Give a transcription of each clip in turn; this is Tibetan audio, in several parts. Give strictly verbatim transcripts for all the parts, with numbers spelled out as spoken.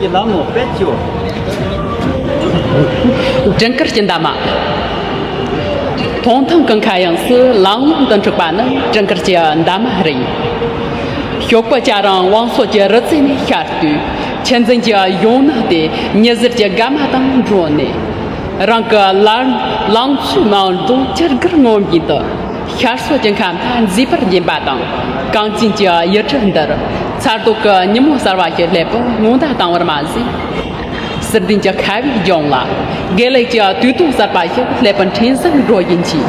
ཀྱི་ལམ་ལ་དཔེ་ཆེའོ། སྤྲིན་དཀར་གྱི་འདབ་མ། ཐོང་ཐང་གང་ཁ་ཡངས་སུ་ལང་ལོང་དུ་འཁྲིགས་པ་ནི་སྤྲིན་དཀར་གྱི་འདབ་མ་རེད། ཞོགས་པ་སྐྱ་རེངས་བང་སོ་གྱི་རི་རྩེ་ནས་ཤར་དུས། ཆུ་འཛིན་གྱི་ཡོང་ན་དེ་ཉི་ཟེར་གྱི་དགའ་མ་དང་འགྲོགས་ནས། རང་གི་ལ་ལང་ཚོའི་མ་འོད་འགྲོ་ཅི་དགར་ངོམ་བཞིན་དུ། ཤར་སོགས་ཀྱི་མཁའ་མཐའ་མཛེས་པར་བརྒྱན་པ་དང་། གངས་ཅན་གྱི་ཡུལ་གྲུ་འདིར་མཚར་སྡུག་གི་ཉིན་མོ་གསར་བ་ཞིག་སླེབས་པར་སྔོན་བརྡ་བཏང་བར་མ་ཟད། ཟུར་ལྡན་གྱི་ཁ་བའི་ལྗོངས་ལ་དགེ་ལེགས་ཀྱི་དུས་སྟོན་གསར་པ་ཞིག་སླེབས་པར་འཕྲིན་བཟང་འགྲོ་བཞིན་མཆིས།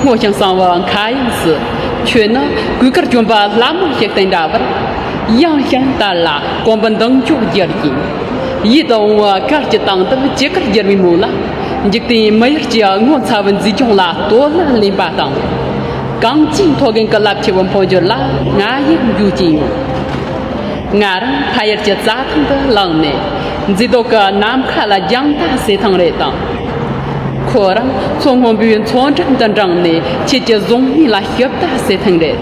སྔོ་ཞིང་བསངས་པའི་མཁའ་དབྱིངས་སུ། ཁྱོད་ནི་གོས་དཀར་གྱོན་པའི་ལྷ་མོ་ཞིག་དང་འདྲ་བར། ཡངས་ཤིང་དར་ལ་གོམ་པའི་མདངས་འཇོག་རྒྱུར་གྱིས། ཡིད་དུ་འོང་བའི་གར་གྱི་སྟེང་དུ་ཅི་དགར་བསྒྱུར་བའི་མོད་ལ། འཇིག་རྟེན་མི་ཡུལ་གྱི་ངོ་མཚར་བའི་མཛེས་ལྗོངས་ལ་བསྟོད་གླུ་ལེན་པ་དང་། གངས་ཅན་མཐོ་རྒན་གྱི་རླབས་ཆེ་བའི་འཕོ་འགྱུར་ལ་ང་ཡིས་འགྱོད་ཀྱིན་ཡོད། ང་རང་ཕ་ཡུལ་གྱི་རྩྭ་ཐང་དུ་ལངས་ནས། མཛེས་སྡུག་གི་ནམ་མཁའ་ལ་རྒྱང་ལྟ་བྱེད་ཐེངས་རེ་དང་། ཁོ་རང་མཚོ་སྔོན་པོའི་མཚོ་འགྲམ་དུ་འབྲངས་ནས་ཁྱེད་ཀྱི་གཟུགས་བརྙན་ལ་ཞིབ་ལྟ་བྱེད་ཐེངས་རེ།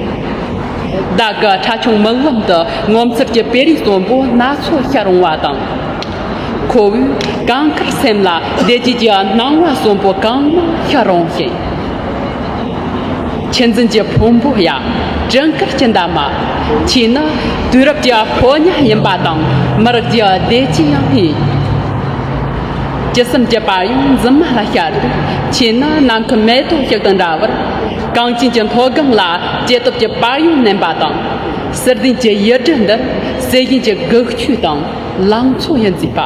བདག་གི་ཁྲ་ཆུང་མིག་ལམ་དུ་ངོ་མཚར་གྱི་དཔེ་རིས་གསོན་པོ་སྣ་ཚོགས་ཤར་འོང་བ་དང་། ཁོ་བོའི་གངས་དཀར་སེམས་ལ་བདེ་སྐྱིད་ཀྱི་སྣང་བ་གསོན་པོ་གང་མང་ཤར་འོང་ཞིང་། ཆུ་འཛིན་གྱི་ཕུང་པོ་ཡ། སྤྲིན་དཀར་གྱི་འདབ་མ། ཁྱེད་ནི་དུས་རབས་ཀྱི་ཕོ་ཉ་ཡིན་པ་དང་། མི་རིགས་ཀྱི་བདེ་སྐྱིད་ཡང་ཡིན། ཇི་སྲིད་ཀྱི་བར་ཡང་འཛིན་མ་ལ་ཤར་དུས། ཁྱེད་ནི་ནམ་མཁའི་མེ་ཏོག་ཞིག་དང་འདྲ་བར། གངས་ཅན་གྱི་མཐོ་སྒང་ལ་སྐྱེ་སྟོབས་ཀྱི་དཔལ་ཡོན་བསྣན་པ་དང་། ཟུར་ལྡན་གྱི་ཡུལ་གྲུ་འདིར་སྲོལ་རྒྱུན་གྱི་སྒུལ་ཤུགས་དང་ལང་ཚོ་ཡི་མཛེས་པ།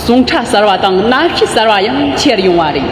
ཟུངས་ཁྲག་གསར་བ་དང་རྣམ་ཤེས་གསར་བ་ཡང་འཁྱེར་ཡོང་བ་རེད།